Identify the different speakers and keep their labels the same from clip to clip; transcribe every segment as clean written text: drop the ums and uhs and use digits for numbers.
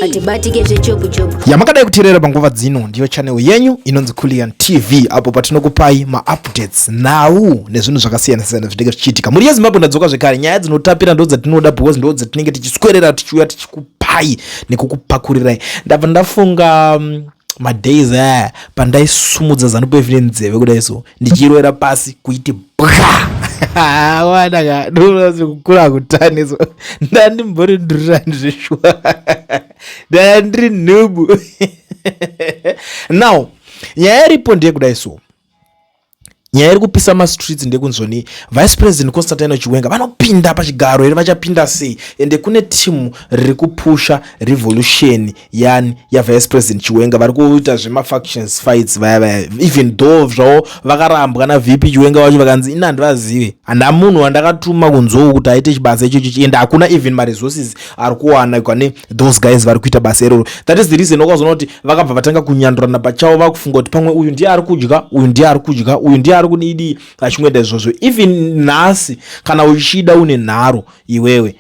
Speaker 1: Hatibatike zvechopu-chopu.
Speaker 2: Yamakadai kuteerera panguva dzino ndiyo channel yenyu inonzi Kullian TV, apo patinokupai maupdates, nhau nezvinhu zvakasiyana-siyana zvinenge zvichiitika mhuri yeZimbabwe. Ndadzoka zvekare, nyaya dzinotapira ndo dzatinoda because ndo dzatinenge tichiswerera tichiuya tichikupai nekukupakurirai. Ndabva ndafunga madays aya pandaisumudza ZANU-PF nenzeve kudai so, ndichirovera pasi kuiti bwa wanaka ndokura kutani so ndandimbori ndururani zveshuwa, ndandiri nhubu. Now nyaya iripo ndeyekudai so, nyaya iri kupisa mastreets ndekunzoni Vice President Constantino Chiwenga vanopinda pachigaro here, vachapinda sei? Ende kune timu riri kupusha revolution yani yaVice President Chiwenga, vari kuita zvemafactions fights vaya vaya, even though zvavo vakarambwa naVP Chiwenga vacho, vakanzi ina handivazive, handa munhu wandakatuma kunzou kuti aite chibasa ichocho, ende hakuna even maresources ari kuwanikwa ne those guys vari kuita basa iroro. That is the reason wakazoona kuti vakabva vatanga kunyandurana pachavo, vakufunga kuti pamwe uyu ndiye ari kudya, uyu ndiye ari kudya, uyu ndiye ari kudidi, vachingoenda izvozvo. Even nhasi kana uchida une nharo iwewe,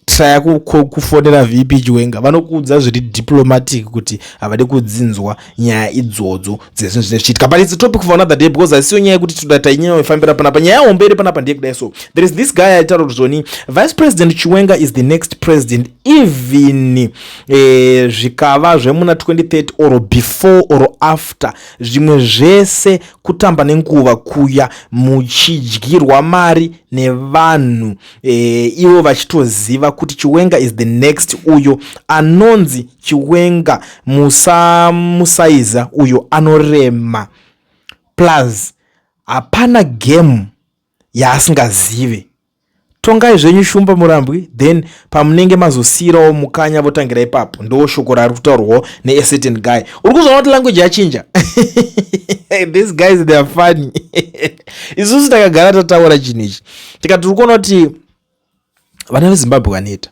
Speaker 2: traya kufonera VP Chiwenga, vanokuudza zviri diplomatic kuti havadi kudzinzwa nyaya idzodzo dzezvinhu zvinenge zvichiitika. But it's a topic for another day, because haisiyo nyaya yekuti toda tainyanya ifambira panapa. Nyaya hombe iri panapa ndeyekudai so, there is this guy aitaura kuti zvoni Vice President Chiwenga is the next president, even zvikava zvemuna 2030 or before or after. Zvimwe zvese kutamba nenguva kuya muchidyirwa mari nevanhu, ivo vachitoziva kuti Chiwenga is the next. Uyo anonzi Chiwenga musamusaiza, uyo anorema, plus hapana game yaasingazive. Tongai zvenyu Shumba Murambwi, then pamunenge mazosiyirawo mukanya votangira ipapo. Ndo shoko rari kutaurwawo neacertain guy. Uri kuzoona kuti language yachinja. These guys, they are funny. Isusu takagara tataura chinhu ichi, tikati tiri kuona kuti vana veZimbabwe vanoita,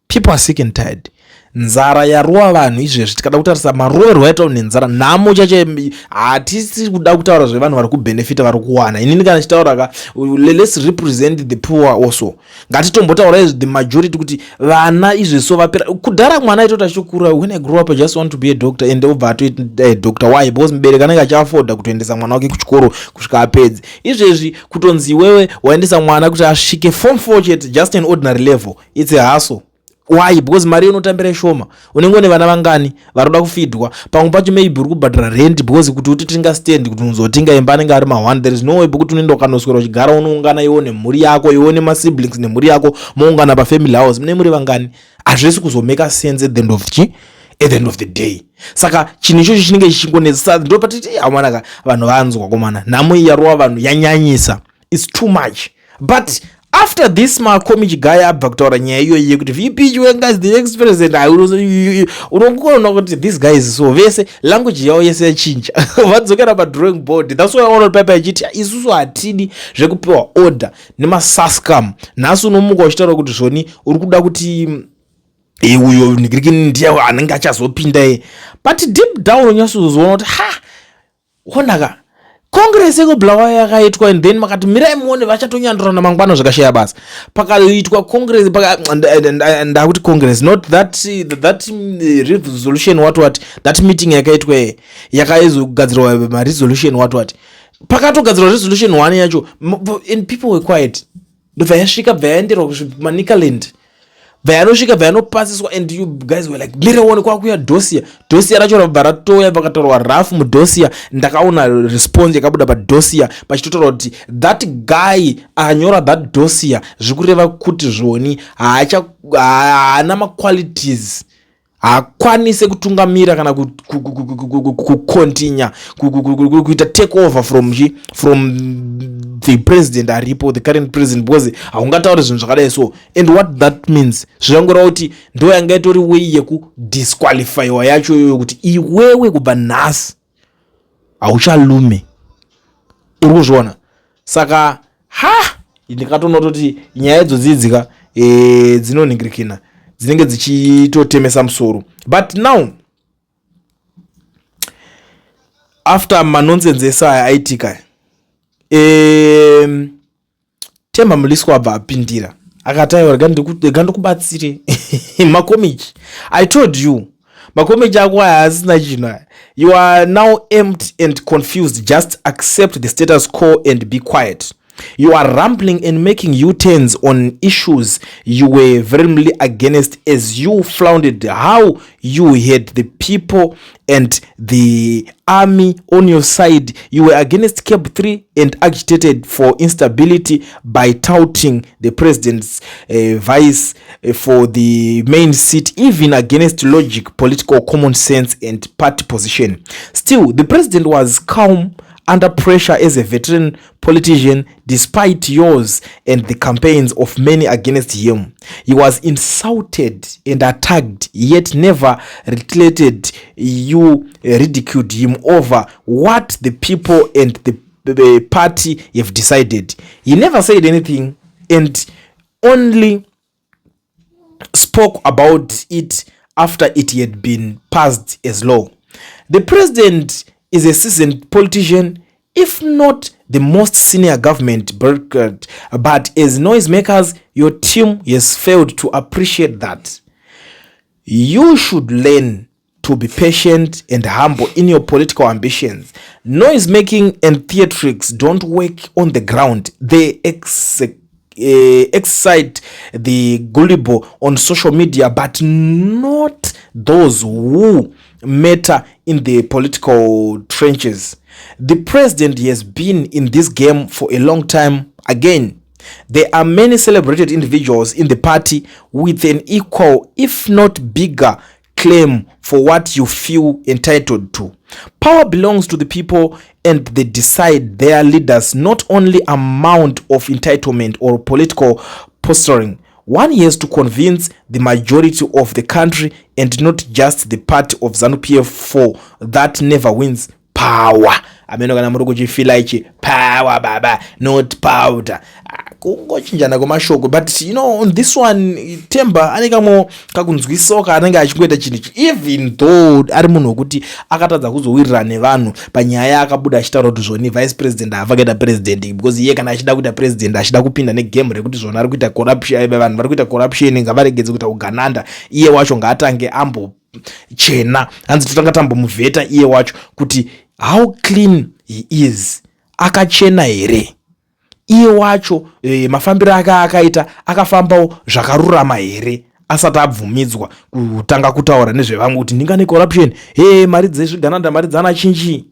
Speaker 2: people are sick and tired. Nzara yarova vanhu izvezvi. Tikada kutarisa maroverwo aita nenzara, nhamo chacho, hatisi kuda kutaura zvevanhu vari kubhenefita, vari kuwana. Inini kana chitaura ka, let's represent the poor also. Ngatitombotaura izvi, the majority, kuti vana izvezvo vapera. Kudhara mwana aitoti achikura, "When I grow up, I just want to be a doctor," and obva atoita a doctor. Why? Because mubereki anenge achiafoda kutoendesa mwana wake kuchikoro kusvika apedze. Izvezvi kutonzi iwewe waendesa mwana kuti asvike form 4 chete, just an ordinary level, it's a hustle. Why? Because mari inotambira shoma. Unenge une vana vangani vari kuda kufidwa? Pamwe pacho maybe uri kubhadhara rent, because kuti utitenga stand, kuti uzotenga imba, anenge ari ma1. There is no way pekuti unoenda ukanoswera uchigara, unoungana iwo nemhuri yako, iwo nemasiblings nemhuri yako, moungana pafamily house mune muri vangani? Hazvisi kuzomaka sense at the end of chi at the end of the day. Saka chinhu ichocho chinenge chichingonetsa. Ndo patiti amanaka vanhu vanzwa komana, nhamo iyi yarova vanhu yanyanyisa, it's too much. But after this macomic guy abva kutaura nyaya iyoyi yekuti VP Chiwenga is the next president, unongoona kuti these guys so vese language yavo yese yachinja, vadzokera padrawing board. That's why aona paipa ichiti isusu hatidi zvekupiwa order nemasaskam. Nhasi unomuka uchitaura kuti zvoni uri kuda kuti uyo nigirikini ndiye anenge achazopinda ye, but deep down unyatsozoona kuti ha, onaka congress yekuBulawayo yakaitwa, and then makati mirai muone vachatonyandurana mangwana zvakashaya basa. Pakaitwa congress, ndakuti congress, not that resolution, what that meeting yakaitwa yakaizogadzirwa maresolution, what pakatogadzirwa resolution one yacho, and people were quiet. Ndobva yasvika, bva yaenderwa kuManicaland, bva yanosvika, bva yanopasiswa, and you guys were like, mireone kwakuya dossier. Dossier racho rabva ratouya, pakataurwa rafu mudossier. Ndakaona response yakabuda padossier pachitotaura kuti that guy anyora that dossier, zvikureva kuti zvoni haana maqualities, haakwanise kutungamira kana kucontinue kuita take over from chi from the president aripo, the current president, because haungatauri zvinhu zvakadai so. And what that means, zvirangoreva kuti ndo yanga itori way yekudisqualifyiwa yacho iyoyo, kuti iwewe kubva nhasi hauchalume. Uri kuzviona? Saka ha, ndikatoona kuti nyaya idzodzidzika dzinonhingirikina, dzinenge dzichitotemesa musoro. But now after manonsense ese aya aitika, Temba Mliswa abva apindira akati, "Aiwa, rega ndikubatsire makomichi. I told you." Makomeji ako aya asina chinhu aya. You are now empty and confused. Just accept the status quo and be quiet. You are rambling and making U-turns on issues you were vehemently against as you flaunted how you had the people and the army on your side. You were against CAB 3 and agitated for instability by touting the president's vice for the main seat, even against logic, political common sense and party position. Still, the president was calm under pressure as a veteran politician, despite yours and the campaigns of many against him. He was insulted and attacked, yet never retaliated. You ridiculed him over what the people and the party have decided. He never said anything and only spoke about it after it had been passed as law. The president is a seasoned politician, if not the most senior government bureaucrat, but as noisemakers, your team has failed to appreciate that. You should learn to be patient and humble in your political ambitions. Noise making and theatrics don't work on the ground. They excite the gullible on social media, but not those who matter in the political trenches. The president has been in this game for a long time. Again, there are many celebrated individuals in the party with an equal, if not bigger, claim for what you feel entitled to. Power belongs to the people and they decide their leaders, not only amount of entitlement or political posturing. One has to convince the majority of the country and not just the party of ZANU-PF, for that never wins power. Ameno kana muri kuchifila ichi, power baba, not powder. Ah, kungochinjana kwemashoko, but on this one, Temba ane kamwe kakunzwisisawo kaanenge achingoita chinhu ichi, even though ari munhu wekuti akatadza kuzowirirana nevanhu panyaya akabuda achitaura kuti zvoni vice president haafa kuita president, because iye kana achida kuita president, achida kupinda negame rekuti zvona ari kuita corruption, vanhu vari kuita corruption ngavaregedze kuita ugananda, iye wacho ngaatange ambochena. Hanzi totanga tambomuvheta iye wacho kuti how clean he is, akachena here iye wacho, mafambiro ake akaita, akafambawo zvakarurama here, asati abvumidzwa kutanga kutaura nezvevamwe kuti ndingane corruption, he mari dzezvigananda, mari dzana chinchi.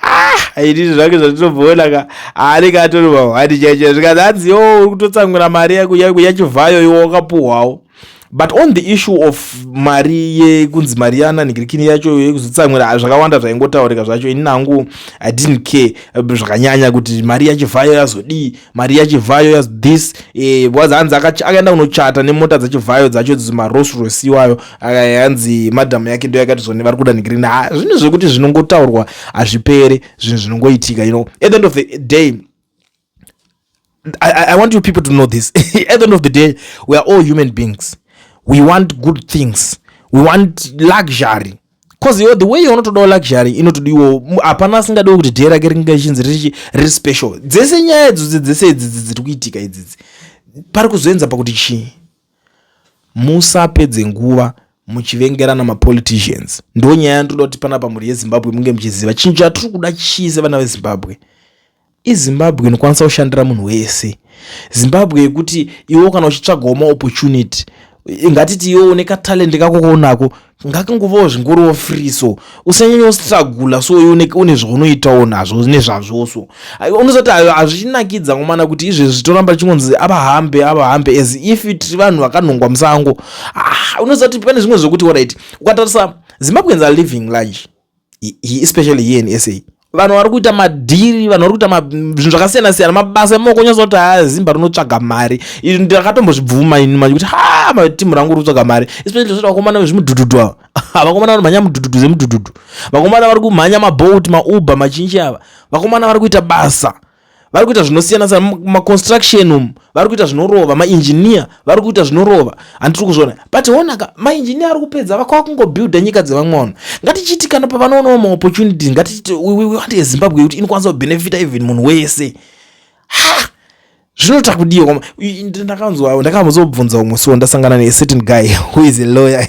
Speaker 2: Ah, ini zvake zvatinombona ka, anenge atori mahwani chaicho, zvikanzi hanzi yo uri kutotsamwira mari yaChivhayo, iwo wakapuhwawo. But on the issue of mari yekunzi mari yananhingirikini yacho yekuzotsamwira, zvakawanda zvaingotaurika zvacho. Ini nangu I didn't care zvakanyanya kuti mari yaChivhayo yazodii, mari yaChivhayo yazo this, because hanzi akaenda kunochata nemota dzaChivhayo dzacho dzimaRolls Royce iwayo, hanzi madhamu yake ndo yakati zvone vari kuda nhigirini. Zvinhu zvekuti zvinongotaurwa hazvipere, zvinhu zvinongoitika. At the end of the day, I want you people to know this. At the end of the day, we are all human beings. We want good things. We want luxury. Because the way unotodawo luxury inotodiwo, hapana asingadiwo kuti day rake ringe richinzi riri special. Dzese nyaya idzodzi dzese idzidzi dziri kuitika idzidzi, pari kuzoenza pakuti chii? Musapedze nguva muchivengerana mapoliticians. Ndo nyaya yandoda kuti panapa mhuri yeZimbabwe munge muchiziva chinhu chatiri kuda chii sevana veZimbabwe. IZimbabwe inokwanisa kushandira munhu wese, Zimbabwe yekuti iwo kana uchitsvagawo maopportunity, ngatiti iwo une katalende kako kaunako, ngakangovawo zvingoriwo free, so usanyanya ustrugula, so une zvaunoitawo nazvo nezvazvo. So unozoti hazvichinakidza ngomana kuti izvezvi toramba chingonzi abahambe, abahambe, as if tiri vanhu vakanhongwa musango. Ah, unozoti pane zvimwe zvokuti, alright, ukatarisa, Zimbabweans are living large, especially here in SA. Vanhu vari kuita madhiri, vanhu vari kuita zvinhu zvakasiyana siyana, mabasa emaoko, nyatsa kuti ha, Zimba rinotsvaga mari. Izvi ndakatombozvibvuma ini manje kuti ha, matimu rangu ri kutsvaga mari, especially zvoti vakomana vezvimudhudhudhu ava, vakomana vanomhanya mudhudhudhu zemudhudhudhu, vakomana vari kumhanya maBolt, maUber, machinji ava, vakomana vari kuita basa, vari kuita zvinosiyana siyana, maconstruction umu vari kuita zvinorova, mainjiniya vari kuita zvinorova, handiri kuzviona. But onaka, mainjiniya ari kupedza vakava kungobuilda nyika dzevamwe vanhu. Ngatichiti kana pavanoonawo maopportunities, ngatichiti we want a Zimbabwe yekuti inokwanisa kubenefita even munhu wese. Ha. Zvinoita kudii? Ndakanzwa, ndakambozobvunza umwe, so ndasangana necertain guy who is a lawyer.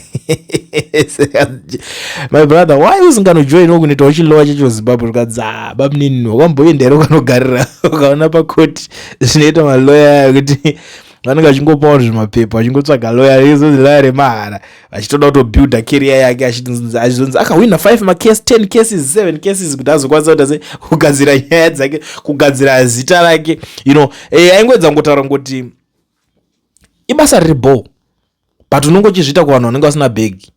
Speaker 2: "My brother, why usinganojoinawo kunoita uchilowa chacho Zimbabwe?" Zvikadzi, "Ah, bamunini, wakamboenda here ukanogarira ukaona pakoti zvinoita maloya aya, kuti vanenge vachingopawo zvimapepa, vachingotsvaga lawyer, izonzi lawyer remahara, vachitoda kutobuilda career yake, achizonzi akahwina 5 macase, 10 cases, 7 cases, kuti azokwanisa kuita se kugadzira nyaya dzake, kugadzira zita rake?" Aingoedza kungotaura ngoti ibasa riri bho, but unongochizviita kuvanhu vanenge vasina bhegi,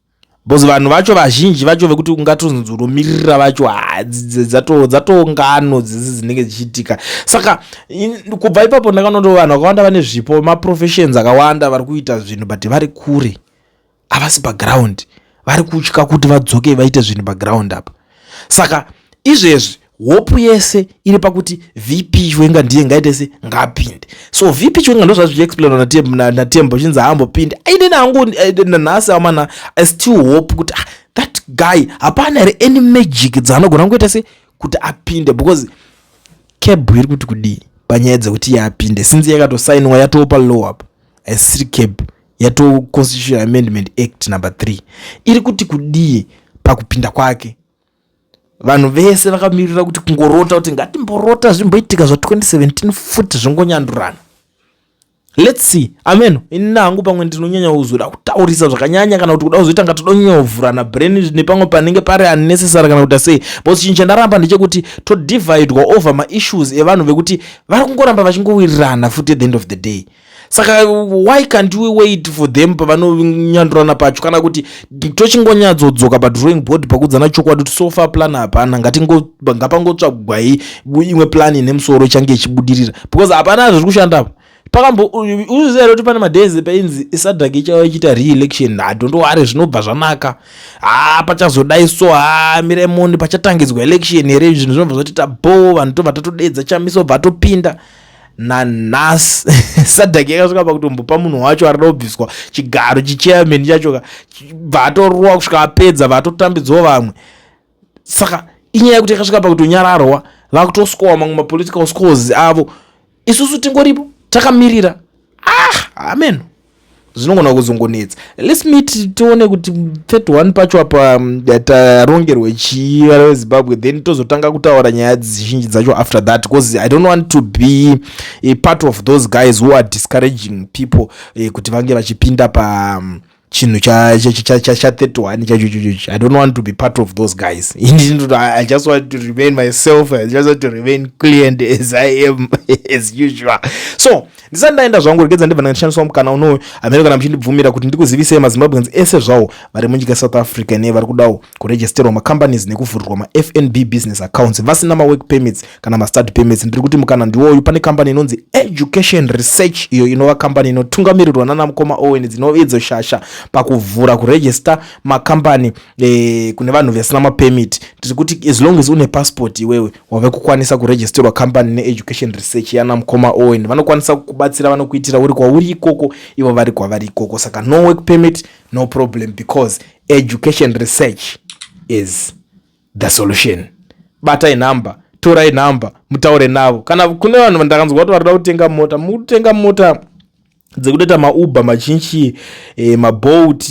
Speaker 2: because vanhu vacho vazhinji vacho vekuti ungatonzi unomiririra vacho, ha, dzatongano dzisi dzinenge dzichiitika. Saka kubva ipapo ndakanondo vanhu vakawanda vane zvipo, maprofessions akawanda, vari kuita zvinhu, but vari kure, havasi paground, vari kutya kuti vadzoke vaite zvinhu paground apa. Saka izvezvi hope yese iri pakuti VP Chiwenga ndiye ngaite se ngaapinde. So VP Chiwenga ndo zvazvichiexplainwa naTembo, chinzi haambopinde. Inini hangu nanhasi amana, I still hope kuti, ah, that guy, hapana here any magic dzaanogona kungoita se kuti apinde? Because CAB iri kuti kudii panyaya dzekuti iye apinde, since yakatosainwa, yatopa law up? Haisiri CAB, yato Constitution Amendment Act number 3 iri kuti kudii pakupinda kwake? Vanhu vese vakamirira kuti kungorota, kuti ngatimborota zvimboitika zva2017 futi, zvingonyandurana. Let's see. Ameno, inini hangu pamwe ndinonyanya kuzoda kutaurisa zvakanyanya, kana kuti kuda kuzoita nga toda kunyanya kuvhurana brain nepamwe panenge pari unnecessary, kana kuita sei, because chinhu chandaramba ndechekuti todividwa over maissues evanhu vekuti vari kungoramba vachingowirirana futi at the end of the day. Saka why can't we wait for them pavanonyandurana pacho, kana kuti tochingonyadzodzoka padrawing board pakudzana chokwadi kuti so far plan hapana, ngapangotsvagwai imwe plan ine musoro ichange ichibudirira, because hapana zviri kushanda apa. Pakambo uziva here kuti pane madays painzi SADC ichava ichiita re-election? Hadondoware, zvinobva zvanaka. Ha, pachazodai so, ha, miremoni pachatangidzwa election here, zvinhu zvinobva zvatoita bo, vanhu tobva tatodedza Chamiso, bva atopinda. Nanhasi SADC yakasvika pakutombopa munhu wacho arida kubviswa chigaro chichairman chacho, bva atorwa kusvika apedza, bva atotambidzawo vamwe. Saka inyaya yekuti yakasvika pakutonyararwa, vakutoscowa mamwe mapolitical scores avo, isusu tingoripo takamirira. Ah, amen, zvinogona kuzongonetsa. Let's meet tione kuti 31 pacho apa tarongerwe chii, vana veZimbabwe, then tozotanga kutaura nyaya dzizhinji dzacho after that, because I don't want to be a part of those guys who are discouraging people kuti vange vachipinda pa chinhu cha31 chacho chocho. I don't want to be part of those guys. I just want to remain myself. I just want to remain clear and as I am as usual. So ndisati ndaenda zvangu, regedza ndibva ndashandiswa mukana unoyu, amene kana muchindibvumira, kuti ndikuzivisei maZimbabweans ese zvawo vari munyika yeSouth Africa nevari kudawo kuregisterwa macompanies nekuvhurirwa maFNB business accounts vasina mawork permits kana mastudy permits. Ndiri kuti mukana ndiwoyu. Pane kambani inonzi Education Research, iyo inova kambani inotungamirirwa nana mukoma Owen, dzinova idzo shasha pakuvhura, kuregister makambani kune vanhu vasina mapermit. Tiri kuti as long as une passport iwewe, wave kukwanisa kuregisterwa kambani neEducation Research yana mukoma Owen. Vanokwanisa kukubatsira, vanokuitira uri kwauri ikoko, ivo vari kwavari ikoko. Saka no work permit, no problem, because Education Research is the solution. Batai nhamba, torai nhamba, mutaure navo. Kana kune vanhu ndakanzwa kuti varikuda kutenga mota, mukutenga mota dzekutoita maUber machinchi, maBolt,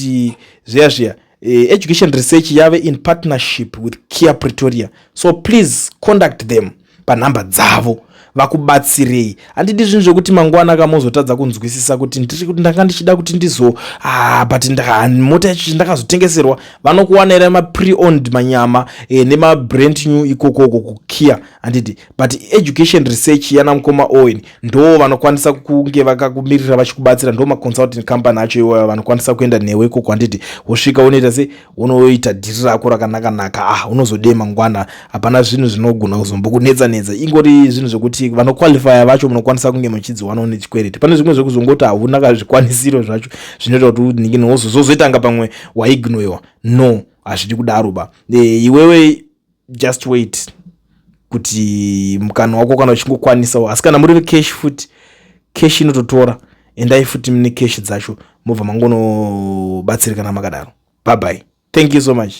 Speaker 2: zviya zviya, Education Research yave in partnership with Kia Pretoria, so please contact them panhamba dzavo vakubatsirei. Handidi zvinhu zvekuti mangwana kamozotadza kunzwisisa kuti ndiri kuti ndanga ndichida kuti ndizo, ah, but mota yacho ndakazotengeserwa. Vanokuwanira mapre-owned manyama nemabrand new ikokoko kuKia, handiti? But Education Research yana mukoma Owen ndo vanokwanisa kunge vakakumirira vachikubatsira, ndo maconsulting company acho iwayo, vanokwanisa kuenda newe ikoko, handiti? Wosvika unoita se unoita dhiri rako rakanaka-naka. Ah, unozodee mangwana? Hapana zvinhu zvinogona kuzombokunetsa netsa, ingori zvinhu zvekuti vanoqualifya vacho munokwanisa kunge muchidziwanawo nechikwereti. Pane zvimwe zvekuzongoti hauna kazvikwanisiro zvacho zvinoita kuti uningini wozozoitanga pamwe waignoiwa. No, hazvidi kudaro ba. Iwewe just wait kuti mukana wako kana uchingokwanisawo. Asi kana muri vecash futi, cash inototora, endai futi mune cash dzacho, mobva mangonobatsirikana makadaro. Bye bye, thank you so much.